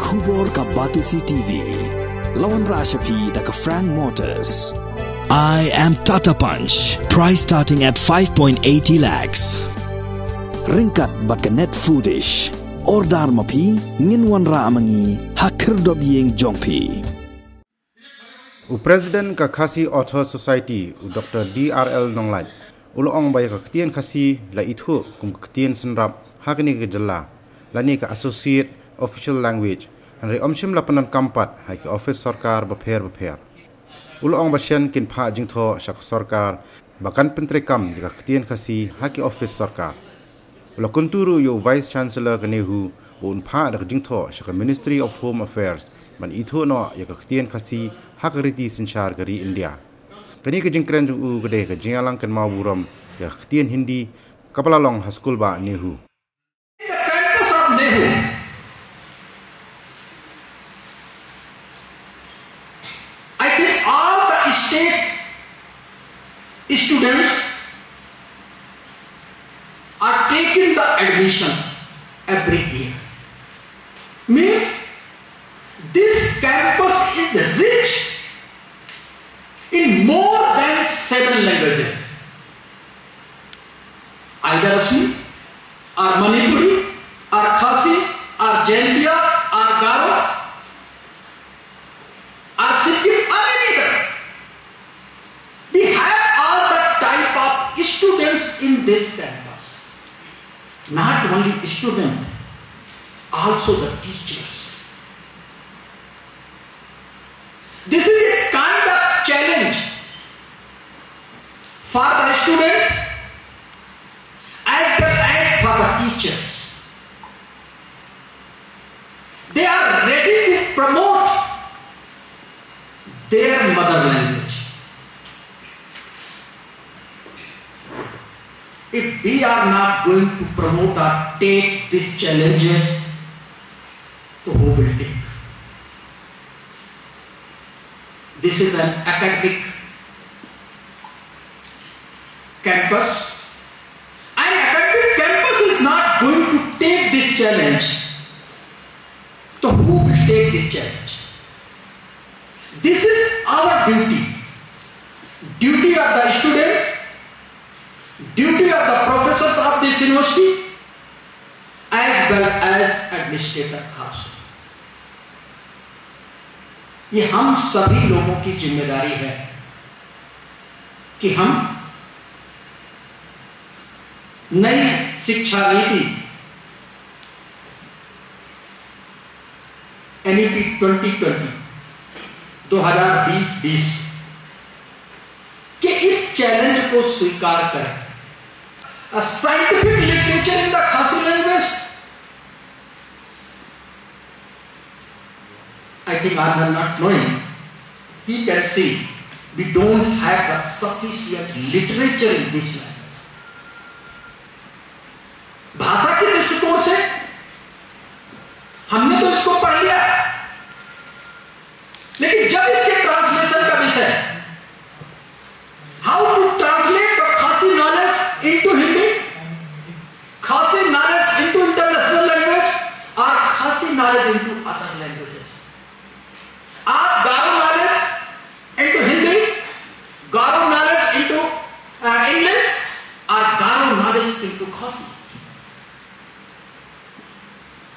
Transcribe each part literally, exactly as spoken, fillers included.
Khubor ka Batesi T V. La wanrah sha phi da ka Frank Motors. I am Tata Punch. Price starting at five point eighty lakhs. Ryngkat bad ka Net Foodish. Order ma phi, ngin wanrah ma ngi ha khyrdop ïing jong phi. U President ka Khasi Authors Society, u Doctor D R L Nonglait, u la ong ba ïa ka ktien Khasi la ithuh kum ka ktien synrap ha kane ka jylla, lane ka Associate Official Language, hynrei ym shym la pyndonkam pat ha ki office sorkar bapher bapher. U la ong ba shen kin phah jingthoh sha ka sorkar ba kan pyntreikam ïa ka ktien Khasi ha ki office sorkar. U la kyntu ruh ïa u Vice Chancellor ka NEHU ba un phah da ka jingthoh sha ka Ministry of Home Affairs ban ithuh noh ïa ka ktien Khasi ha ka riti synshar ka ri India. Kane ka jingkren jong u ka dei ka jingïalang kynmaw burom ïa ka ktien Hindi kaba la long ha skul bah NEHU. In the campus of NEHU, I think all the state students are taking the admission every year. Means this campus is rich in more than seven languages. Either Asmi, or Manipuri, or Khasi, or Jaintia, or Garo, or Sikkim, or any other. We have all the type of students in this campus. Not only student, also the teachers. This is a kind of challenge for the student as well as for the teachers. They are ready to promote their mother language. If we are not going to promote or take these challenges, so who will take? This is an academic campus. An academic campus is not going to take this challenge. So who will take this challenge? This is our duty. Duty of the students, duty of the professors of this university, as well as administrator also. ये हम सभी लोगों की जिम्मेदारी है कि हम नई शिक्षा नीति, एनईपी ट्वेंटी ट्वेंटी, दो हज़ार बीस बीस के इस चैलेंज को स्वीकार करें। A scientific literature in the Khasi language, I think I am not knowing. He can see we don't have a sufficient literature in this language. भाषा के दृष्टिकोण से हमने तो इसको पढ़ लिया, लेकिन जब इसके ट्रांसलेशन का विषय, how to translate the Khasi knowledge into Hindi, Khasi knowledge into international language, or Khasi knowledge into other languages. आप गारो नॉलेज इनटू हिंदी, गारो नॉलेज इनटू इंग्लिश, और गारो नॉलेज इनटू खासी।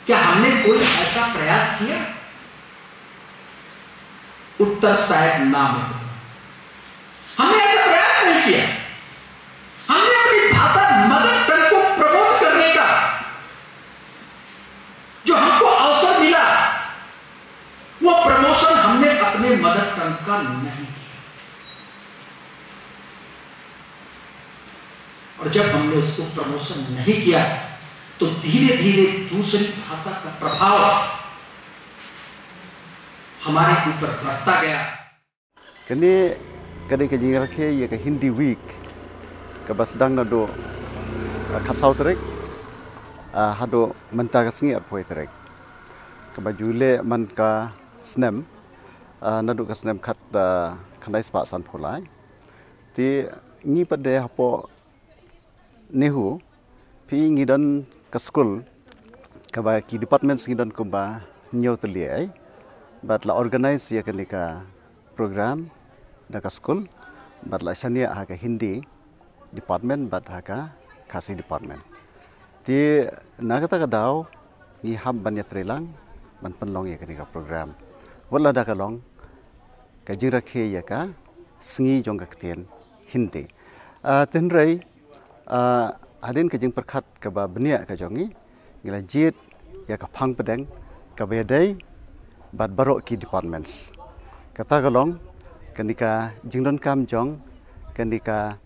क्या हमने कोई ऐसा प्रयास किया? उत्तर शायद ना हो। हमने ऐसा प्रयास नहीं किया। हमने अपनी भाषा मदर टंग को प्रमोट करने का जो हमको अवसर मिला, वो प्रमोशन हमने अपने मदर टंग का नहीं किया। और जब हमने उसको प्रमोशन नहीं किया, तो धीरे धीरे दूसरी भाषा का प्रभाव हमारे ऊपर बढ़ता गया। Kane ka dei ka jingrakhe ïa ka Hindi Week kaba sdang naduh, ah, khatsaw tarik, ah, haduh mynta ka sngi arphew tarik. Kaba ju leh man ka snem, ah, naduh ka snem khat, ah, khyndai spah sanphew lai. Te ngi pat de hapoh NEHU, phi ngi don ka skul, kaba ki departments ngi don kumba Hynñiew tylli, bad la organize ïa kane ka program da ka skul, bad la shaniah ha ka Hindi department bad ha ka Khasi department. Te na kata ka daw ngi hap ban ïatreilang ban pynlong ïa kane ka program, wat la da ka long ka jingrakhe ïa ka sngi jong ka ktien Hindi. Ah, tynrai, ah, hadien ka jingpyrkhat kaba bniah ka jong ngi, ngi la jied ïa ka phang pdeng kaba ïadei bad baroh ki departments. Kata ka long kane ka jingdonkam jong kane ka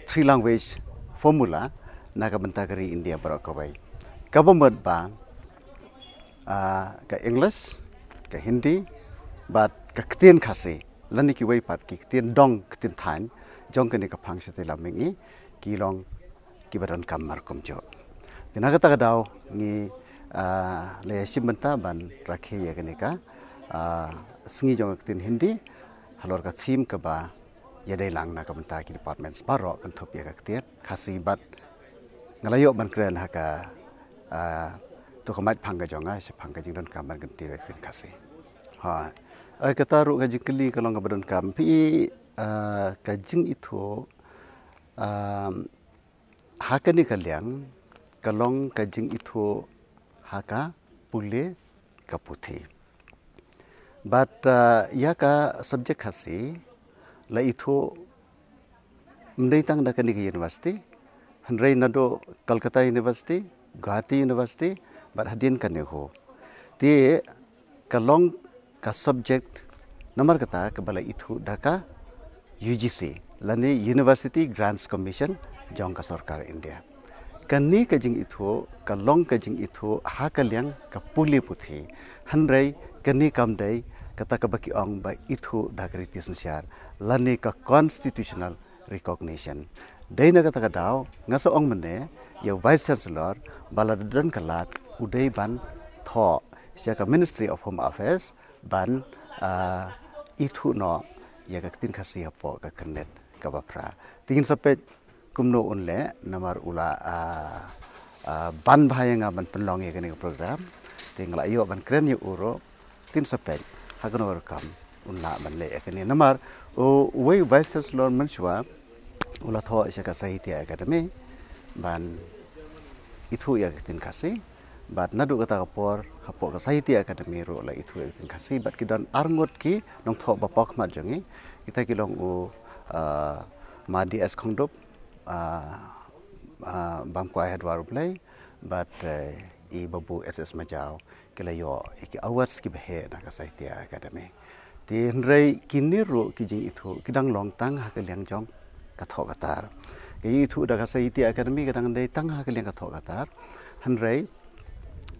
three language formula na ka bynta ka ri India baroh kawei. Kaba mut ba, ah, ka English, ka Hindi, bad ka ktien Khasi, lane kiwei pat ki ktien dong, ktien thaiñ jong kane ka phang shatei lam mihngi, ki long kiba donkam mar kumjuh. Te na kata ka daw ngi, ah, la ïashim bynta ban rakhe ïa kane ka, ah, sngi jong ka ktien Hindi halor ka theme kaba ïadei lang na ka bynta ki departments baroh kynthup ïa ka ktien Khasi, bad nga la ïoh ban kren ha ka, ah, to ka mait phang ka jong nga shaphang ka jingdonkam ban kyntiew ïa ka ktien Khasi. Ha. Ai, kata ruh ka jingkylli ka long kaba donkam. Phi, ah, ka jingithuh, ah, ha kane ka liang ka long ka jingithuh ha ka pule ka puthi. Bad, ah, ïa ka subject Khasi la ithuh ym dei tang da kane ka university, hynrei naduh Calcutta University, Guwahati University, bad hadien ka NEHU. Te ka long ka subject namar kata kaba la ithuh da ka U G C, lane University Grants Commission jong ka sorkar India. Kane ka jingithuh ka long ka jingithuh ha ka liang ka pule puthi, hynrei kane kam dei kata kaba ki ong ba ithuh da ka riti synshar lane ka constitutional recognition. Dei na kata ka daw nga sa ong mynne ïa u Vice Chancellor ba lada don ka lad u dei ban thoh sha ka Ministry of Home Affairs ban, ah, ithuh noh ïa ka ktien Khasi hapoh ka khyrnit kaba phra. Te ngin sa peit kumno un leh namar u la, ah, ah, ban bha ïa nga ban pynlong ïa kane ka program. Te nga la ïoh ban kren ïa u ruh, te ngin sa peit ha kano ka rukom un lah ban leh ïa kane namar u, uwei u Vice Chancellor mynshuwa u la thoh sha ka Sahitya Academy ban ithuh ïa ka ktien Khasi. Bad naduh kata ka por hapoh ka Sahitya Academy ruh la ithuh ïa ka ktien Khasi, bad ki don arngut ki nongthoh ba paw khmat jong ngi, kita ki long u, ah, Ma D S Khongdup, ah, ah, Bam Kwai Hadwar U Blei, bad, eh, i Babu S S Majaw, ki la ïoh ïa ki awards kiba heh na ka Sahitya Academy. Te hynrei kine ruh ki jingithuh ki dang long tang ha ka liang jong ka thoh ka tar. Ka jingithuh da ka Sahitya Academy ka dang dei tang ha ka liang ka thoh ka tar. Hynrei,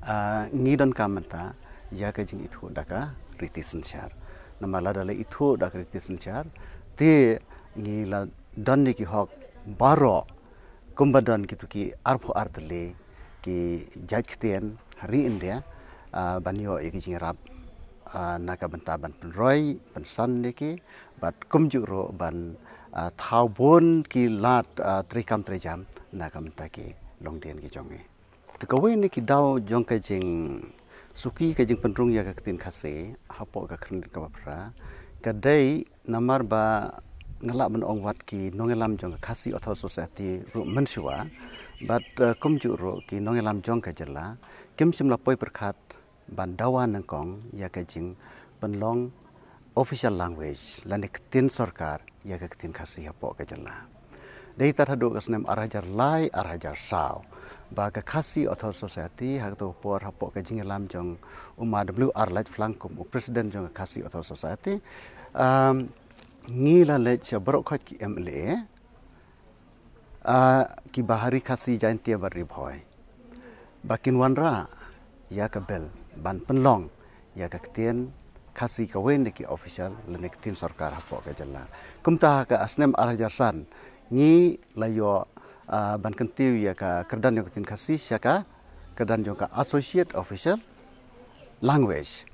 ah, ngi donkam mynta ïa ka jingithuh da ka riti synshar. Namar lada la ithuh da ka riti synshar te ngi la don ïa ki hok baroh kumba don kito ki arphew ar tylli ki jait ktien ha ri India, ah, ban ïoh ïa ki jingïarap, ah, na ka bynta ban pynroi pynsan ïa ki, bad kumjuh ruh ban, ah, thaw bun ki lad, ah, treikam treijam na ka bynta ki longdien ki jong ngi. Te kawei na ki daw jong ka jingsuki ka jingpynrung ïa ka ktien Khasi hapoh ka khyrnit kaba phra ka dei namar ba nga lah ban ong wat ki nongïalam jong ka Khasi Authors Society ruh mynshuwa, bad, eh, kumjuh ruh ki nongïalam jong ka jylla kim shym la poi pyrkhat ban dawa nyngkong ïa ka jingpynlong official language lane ktien sorkar ïa ka ktien Khasi hapoh ka jylla. Dei tad haduh ka snem ar hajar lai ar hajar saw ba ka Khasi Authors Society ha kato ka por hapoh ka jingïalam jong u Ma W R Laitphlang kum u president jong ka Khasi Authors Society, um, ngi la leit sha baroh khoit ki M L A, ah, kiba ha Ri Khasi, Jaintia bad Ri Bhoi ba kin wanrah ïa ka bill ban pynlong ïa ka ktien Khasi kawei na ki official lane ktien sorkar hapoh ka jylla. Kumta ha ka snem ar hajar san ngi la ïoh, ah, ban kyntiew ïa ka kyrdan jong ka ktien Khasi sha ka kyrdan jong ka Associate Official Language,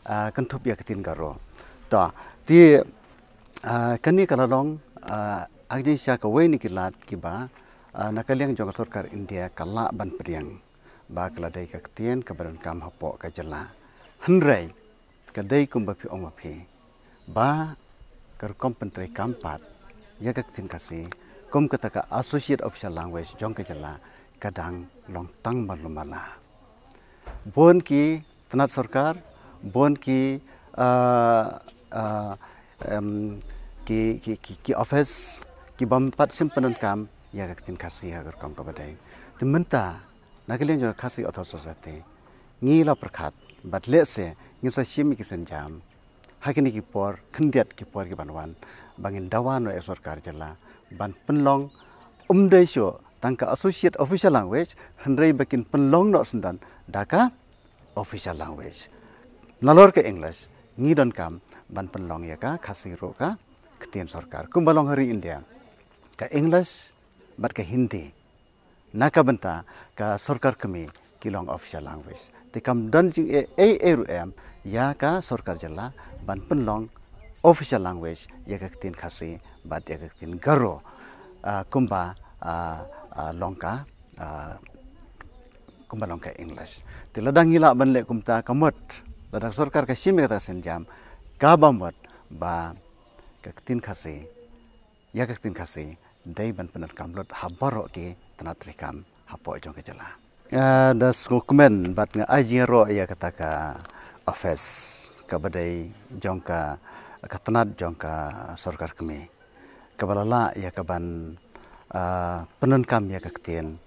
ah, kynthup ïa ka ktien Garo. To, te, ah, kane ka la long, ah, ha ka jingshisha kawei na ki lad kiba, ah, na ka liang jong ka sorkar India ka lah ban pdiang ba ka la dei ka ktien kaba donkam hapoh ka jylla. Hynrei ka dei kumba phi ong ma phi ba ka rukom pyntreikam pat ïa ka ktien Khasi kum kata ka associate official language jong ka jylla ka dang long tang malu mala. Bun ki tnat sorkar, bun ki, ah, ah, em, ki, ki, ki, ki office ki bym pat shim pyndonkam ïa ka ktien Khasi ha ka rukom kaba dei. Te mynta na ka liang jong ka Khasi Author Society ngi la pyrkhat bad lehse ngin sa shim ïa ki sienjam ha kine ki por khyndiat ki por ki ban wan ba ngin dawa noh ïa sorkar jylla ban pynlong, ym dei shuh tang ka associate official language, hynrei ba kin pynlong noh syndon da ka official language. Nalor ka English ngi donkam ban pynlong ïa ka Khasi ruh ka ktien sorkar kumba long ha ri India. Ka English bad ka Hindi na ka bynta ka sorkar kmie ki long official language. Te kam don jingeh ei ei ruh em ïa ka sorkar jylla ban pynlong official language ïa ka ktien Khasi bad ïa ka ktien Garo, ah, kumba, ah, ah, long ka, ah, kumba long ka English. Te lada ngi lah ban leh kumta ka mut, lada sorkar ka shim ïa kata ka sienjam, kaba mut ba ka ktien Khasi, ïa ka ktien Khasi dei ban pyndonkam lut ha baroh ki tnat treikam hapoh jong ka jylla. Ah, da sngewkmen bad nga ai jingïaroh ïa kata ka office kaba dei jong ka, ka tnat jong ka sorkar kmie kaba la lah ïa ka ban, ah, pyndonkam ïa ka ktien,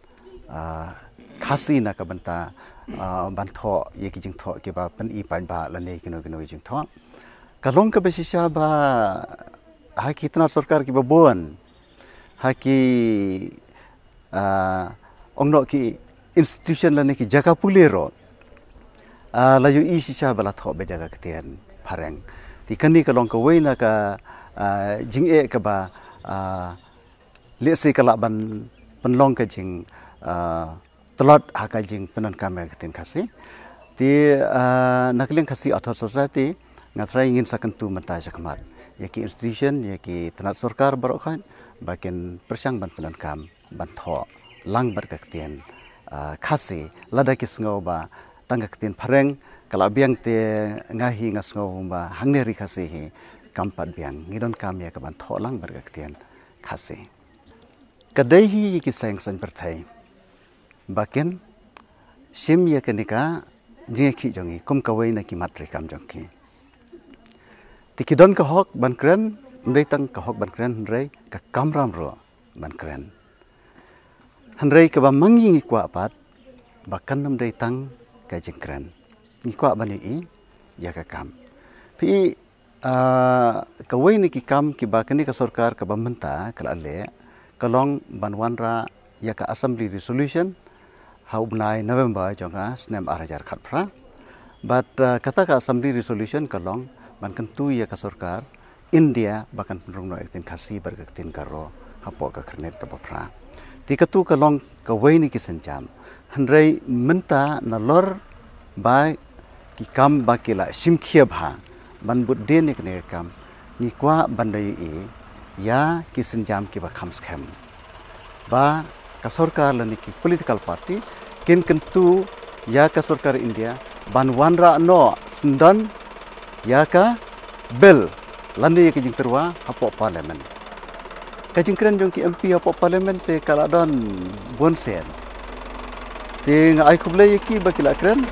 ah, Khasi na ka bynta, ah, ban thoh ïa ki jingthoh kiba pyni paidbah lane kino kino ki jingthoh. Ka long kaba shisha ba ha ki tnat sorkar kiba bun, ha ki, ah, ong noh ki institution lane ki jaka pule ruh, ah, la ïohi shisha ba la thoh beit ïa ka ktien phareng. Te kane ka long kawei na ka, ah, jingeh kaba, ah, lehse ka lah ban pynlong ka jing, ah, tlot ha ka jingpyndonkam ïa ka ktien Khasi. Te, ah, na ka liang Khasi Author Society nga trai ngin sa kyntu mynta shakhmat ïa ki institution, ïa ki tnat sorkar baroh khoit ba kin pyrshang ban pyndonkam ban thoh lang bad ka ktien, ah, Khasi, lada ki sngew ba tang ka ktien phareng ka la biang, te nga hi nga sngew ba hangne ri Khasi hi kam pat biang, ngi donkam ïa ka ban thoh lang bad ka ktien Khasi. Ka dei hi ïa ki seng saiñ pyrthei ba kin shim ïa kane ka jingïakhih jong ngi kum kawei na ki mat treikam jong ki. Te ki don ka hok ban kren, ym dei tang ka hok ban kren hynrei ka kamram ruh ban kren. Hynrei kaba ma ngi ngi kwah pat ba kan ym dei tang ka jingkren, ngi kwah ban ïohi ïa ka kam. Phi, ah, kawei na ki kam kiba kane ka sorkar kaba mynta ka la leh ka long ban wanrah ïa ka Assembly Resolution ha u bnai November jong ka snem ar hajar khatphra. Bad, ah, kata ka Assembly Resolution ka long ban kyntu ïa ka sorkar India ba kan pynrung noh ïa ka ktien Khasi bad ka ktien Garo hapoh ka khyrnit kaba phra. Te katu ka long kawei na ki sienjam. Hynrei mynta nalor ba ki kam ba ki la shim khia bha ban bud dien ïa kane ka kam, ngi kwah ban da ïohi ïa ki sienjam kiba kham skhem ba ka sorkar lane ki political party kin kyntu ïa ka sorkar India ban wanrah noh syndon ïa ka bill lane ïa ka jingtyrwa hapoh parliament. Ka jingkren jong ki M P hapoh parliament te ka la don bun sien. Te nga ai khublei ïa ki ba ki la kren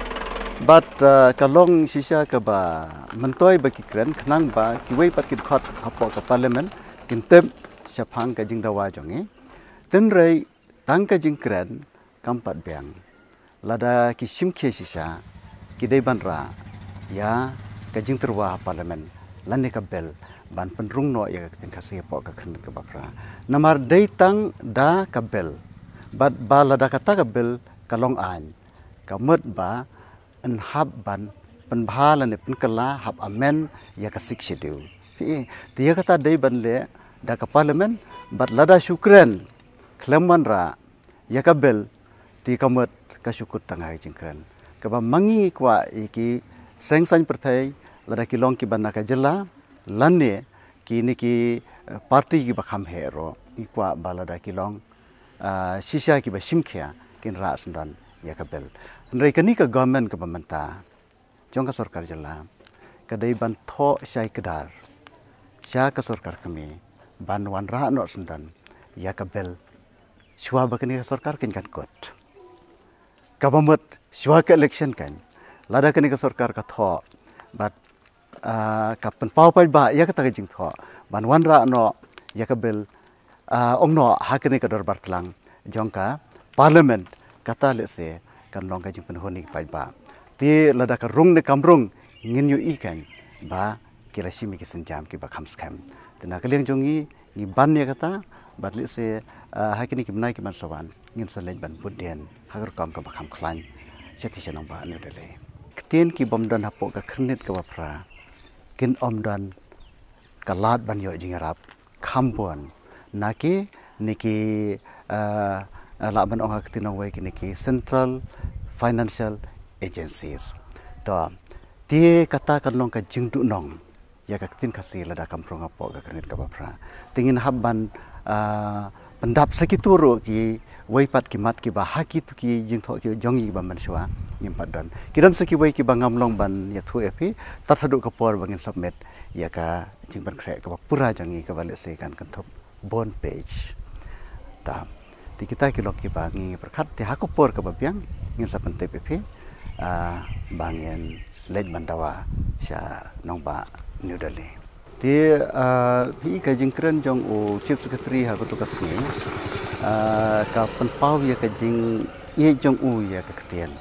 bad, ah, ka long shisha kaba myntoi ba ki kren khnang ba kiwei pat ki dkhot hapoh ka parliament kin tip shaphang ka jingdawa jong ngi. Hynrei tang ka jingkren kam pat biang. Lada ki shim khia shisha ki dei ban rah ïa ka jingtyrwa ha parliament lane ka bill ban pynrung noh ïa ka ktien Khasi hapoh ka khyrnit kaba phra. Namar dei tang da ka bill bad ba lada kata ka bill ka long aiñ, ka mut ba yn hap ban pynbha lane pynkylla, hap amend ïa ka Sixth Schedule. Phi, te ïa kata dei ban leh da ka parliament bad lada shu kren khlem wanrah ïa ka bill, te ka mut ka shu kut tang ha ka jingkren. Kaba ma ngi ngi kwah ïa ki seng saiñ pyrthei, lada ki long kiba na ka jylla lane kine ki, eh, party kiba kham heh ruh, ngi kwah ba lada ki long, ah, shisha kiba shim khia kin rah syndon ïa ka bill. Hynrei kane ka government kaba mynta jong ka sorkar jylla ka dei ban thoh shai kdar sha ka sorkar kmie ban wanrah noh syndon ïa ka bill shuwa ba kane ka sorkar kan kan kut. Kaba mut shuwa ka election kan, lada kane ka sorkar ka thoh bad, ah, ka pynpaw paidbah ïa kata ka jingthoh ban wanrah noh ïa ka bill, ah, ong noh ha kane ka dorbar tlang jong ka parliament, kata lehse kan long ka jingpynhun ïa ki paidbah. Te lada ka rung ne kam rung, ngin ïohi kan ba ki la shim ïa ki sienjam kiba kham skhem. Te na ka liang jong ngi, ngi ban ïa kata, bad lehse, ah, ha kine ki bnai ki ban sa wan ngin sa leit ban bud dien ha ka rukom kaba kham khlaiñ sha ti sha nongbah New Delhi. Ktien ki bym don hapoh ka khyrnit kaba phra kin ym don ka lad ban ïoh jingïarap kham bun na kine ki, ah, ah, lah ban ong ha ka ktien nongwei, kine ki central financial agencies. To, te kata kan long ka jingduhnong ïa ka ktien Khasi lada kam rung hapoh ka khyrnit kaba phra. Te ngin hap ban, ah, pyndap sa kito ruh kiwei pat ki mat kiba ha kito ki jingthoh ki jong ngi kiba mynshuwa ngim pat don. Ki don sa kiwei kiba ngam long ban ïathuh ïa phi tad haduh ka por ba ngin submit ïa ka jingpynkhreh kaba pura jong ngi kaba lehse kan kynthup bun page. Ta, te kita ki long kiba ngi pyrkhat, te ha ka por kaba biang ngin sa pyntip ïa phi, ah, ba ngin leit ban dawa sha nongbah New Delhi. Te, ah, phi i ka jingkren jong u Chief Secretary ha kato ka sngi, ah, ka pynpaw ïa ka jingïeit jong u ïa ka ktien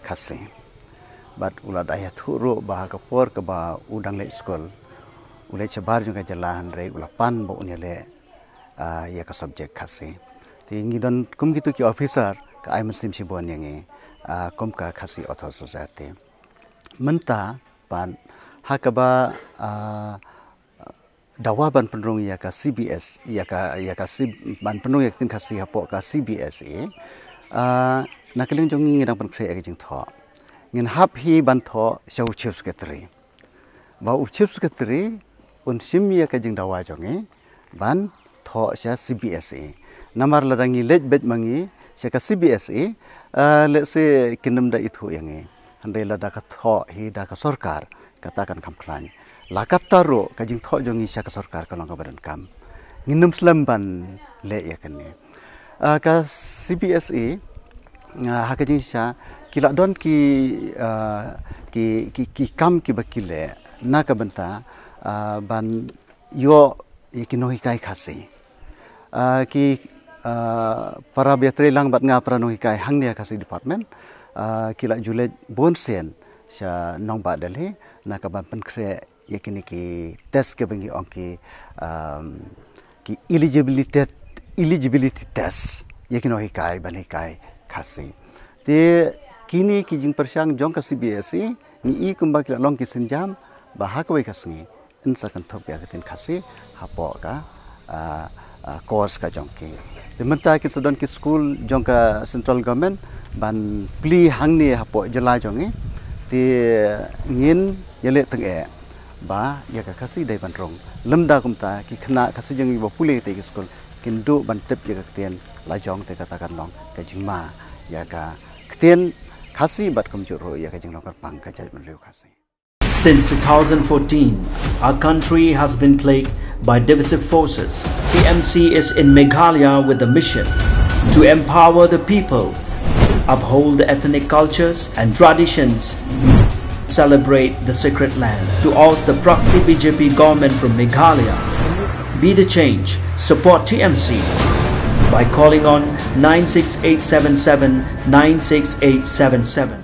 Khasi. Bad u la da ïathuh ruh ba ha ka por kaba u dang leit skul, u leit shabar jong ka jylla, hynrei u la pan ba un ïaleh, ah, ïa ka subject Khasi. Te ngi don kum kito ki officer ka ai mynsiem shibun ïa ngi, ah, kum ka Khasi Authors Society. Mynta pat ha kaba, ah, dawa ban pynrung ïa ka C B S, ïa ka, ïa ka C-, ban pynrung ïa ka ktien Khasi hapoh ka C B S E. Ah, na ka liang jong ngi ngi dang pynkhreh ïa ka jingthoh. Ngin hap hi ban thoh sha u Chief Secretary. Ba u Chief Secretary un shim ïa ka jingdawa jong ngi ban thoh sha C B S E. Namar lada ngi leit beit ma ngi sha ka C B S E, ah, lehse kin ym da ithuh ïa ngi. Hynrei lada ka thoh hi da ka sorkar, kata kan kham khlaiñ. La katta ruh ka jingthoh jong ngi sha ka sorkar ka long kaba donkam. Ngin ym slem ban leh ïa kane. Ah, ka C B S E, ah, ha ka jingshisha ki la don ki, ah, ki, ki, ki kam kiba ki leh na ka bynta, ah, ban ïoh ïa ki nonghikai Khasi. Ah, ki, ah, para ba ïatreilang bad nga para nonghikai hangne ha Khasi Department, ah, ki la ju leit bun sien sha nongbah Delhi na ka ban pynkhreh ïa kine ki test kiba ngi ong ki, um, ki eligibility, eligibility test ïa ki nonghikai ban hikai Khasi. Te kine ki jingpyrshang jong ka C B S E ngi i kumba ki la long ki sienjam ba ha kawei ka sngi yn sa kynthup ïa ka ktien Khasi hapoh ka, ah, ah, course ka jong ki. Te mynta kin sa don ki skul jong ka central government ban plie hangne hapoh jylla jong ngi. Te ngin ïaleh tyngeh ba ïa ka Khasi dei ban rung. Lymda kumta ki khynnah Khasi jong ngi ba pule te ki skul kin duh ban tip ïa ka ktien la jong, te kata kan long ka jingma ïa ka ktien Khasi bad kumjuh ruh ïa ka jinglong kyrpang ka jaitbynriew Khasi. Since two thousand fourteen, our country has been plagued by divisive forces. T M C is in Meghalaya with the mission to empower the people, uphold the ethnic cultures and traditions, celebrate the sacred land. To oust the proxy B J P government from Meghalaya, be the change, support T M C by calling on nine six eight seven seven nine six eight seven seven.